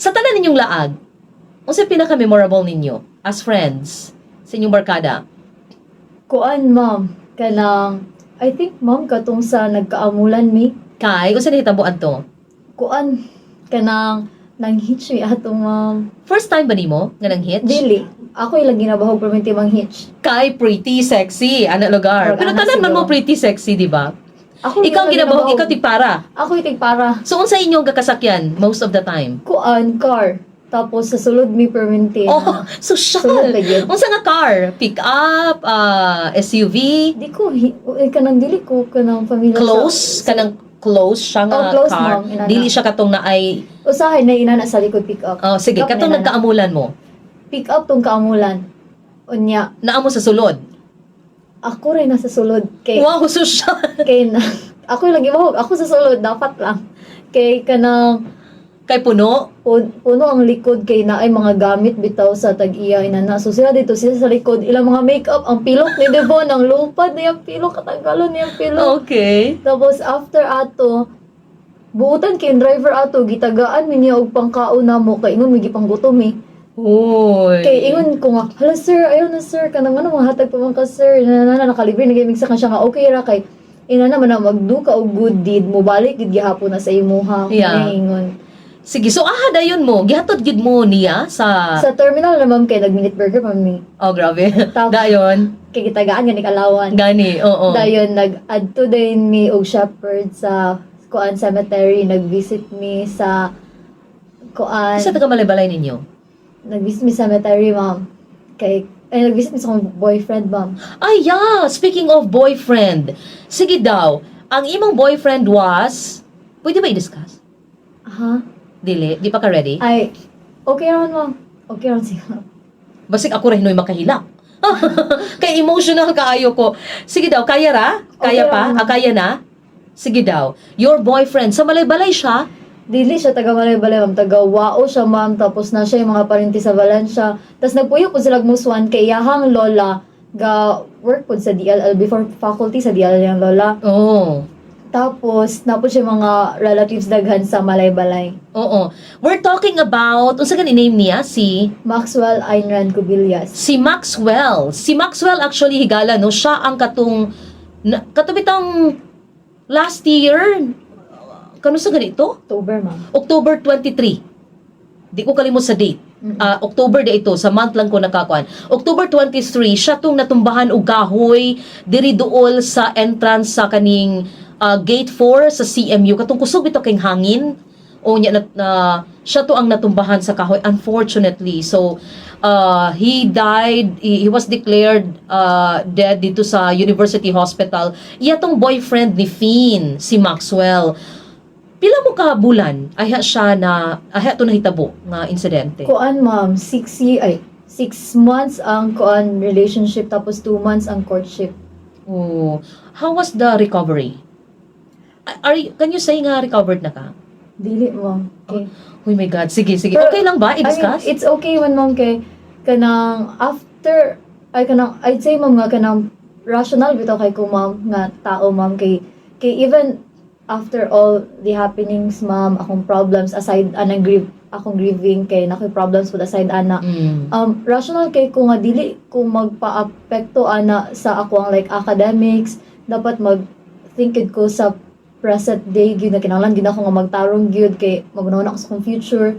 Sa tanan ninyong laag, unsa pinaka-memorable ninyo as friends sa inyong barkada? Kuan, ma'am, kanang I think, ma'am, katong sa nagkaamulan mi. Kay unsa nahitabo adto? Kuan, kanang nang hitch mi ato, ma'am. First time ba nimo nga nang hitch? Dili. Ako ilang ginabahog perminti mang hitch. Kay pretty sexy ana lugar. Murag Pero ana tanan man mo siguro. Pretty sexy, di ba? Ako Ikaw ang ilang ginabahog, ikaw tigpara. Ako tigpara. So unsa inyong kakasakyan most of the time? Kuan, car. Tapos sa sulod mi perminti. Oh, social. Sulod pa gyud. Unsa nga car? Pick up, SUV, Di ko eh, kanang dili ko kanang familiar close, sa, kanang close siya nga Oh, close, car. ma'am, inana. Dili siya katong naay Usahay na inana sa likod, pick up. Oh, sige, Pick up katong na inana. nagkaamulan mo. Pick up tong kaamulan. Unya, Naa mo sa sulod. Ako rin nasa sulod kay Wow, social. Kay na ako lang gibahog, ako sa sulod dapat lang. Kay kanang Kay puno. Puno ang likod kay naay mga gamit bitaw sa tag-iya inana. So sila dito sila sa likod, ilang mga makeup, ang pilok ni Devon, ang lupad niya pilok, katanggalon niya pilok. Tapos after ato, buutan kay yung driver ato, gitagaan mi niya og pangkaon namo kay ingon mi gipanggutom eh. Uy. Kay ingon ko nga, "Hala sir, ayaw na sir, kanang ano, mga hatag pa man ka sir," na na, na nakalibre na gaming sa siya nga okay ra kay ina naman na magdo ka og good deed, mo balik gid gihapon na sa imuha. Kay ingon. Sige, so aha dayon mo, gihatod gid mo niya sa Sa terminal na, ma'am, kay nag minute burger pa mi. Oh, grabe. Tapos Dayon. kay gitagaan gani alawan. Gani, oo. Dayon nag-adto din mi og shepherd sa kuan cemetery, nag-visit mi sa kuan. Sa taga Malaybalay ninyo? Nag-visit mi sa cemetery, ma'am. Kay ay nag-visit mi sa akong boyfriend, ma'am. Ay, yeah. Speaking of boyfriend. Sige daw, ang imong boyfriend was, pwede ba i-discuss? Ha? Dili, di pa ka ready? Ay, okay naman, ma'am. Okay naman siguro. Basig ako rin no'y makahilak. Kay emotional kaayo ko. Sige daw, kaya ra? Kaya Okay pa? ra. Ah, kaya na? Sige daw. Your boyfriend, sa Malaybalay siya? Dili siya taga Malaybalay, ma'am. Taga Wao siya, ma'am. Tapos na siya yung mga parinti sa Valencia. Tapos nagpuyo po sila Muswan kay iyahang lola ga work po sa DLL before, faculty sa DLL yung lola. Tapos napo siya mga relatives daghan sa Malaybalay. Oo. We're talking about, unsa gani name niya? Si Maxwell Einrand Cubillas. Si Maxwell. Si Maxwell actually, higala no, siya ang katong na, katong last year kano sa ganito? October, ma'am. October 23. Di ko kalimot sa date. Ah, October de ito, sa month lang ko nakakuan. October 23, siya tong natumbahan og kahoy diri duol sa entrance sa kaning gate 4 sa CMU, katong kusog bitaw kay hangin. O niya na, siya to ang natumbahan sa kahoy, unfortunately. So he died, he was declared dead dito sa University Hospital. Iya tong boyfriend ni Finn, si Maxwell. Pila mo ka bulan ayha siya na ayha to nahitabo nga insidente? Kuan, ma'am, 6 year, ay, 6 months ang kuan relationship, tapos 2 months ang courtship. Oh, how was the recovery? Can you say nga recovered na ka? Dili, ma'am. Okay. Oh my God, sige, sige. Pero, Okay lang ba I mean, i-discuss? It's okay man, ma'am, kay kanang after ay kanang I'd say, ma'am, nga kanang rational bitaw kay ko, ma'am, nga tao, ma'am, kay even after all the happenings, ma'am, akong problems aside anang grief, akong grieving kay nakoy problems with aside ana, rational kay ko nga dili ko magpa-apekto ana sa ako ang like academics. Dapat mag think gyud ko sa present day gyud na kinahanglan gyud ako nga magtarong gyud kay maguna ako sa akong future.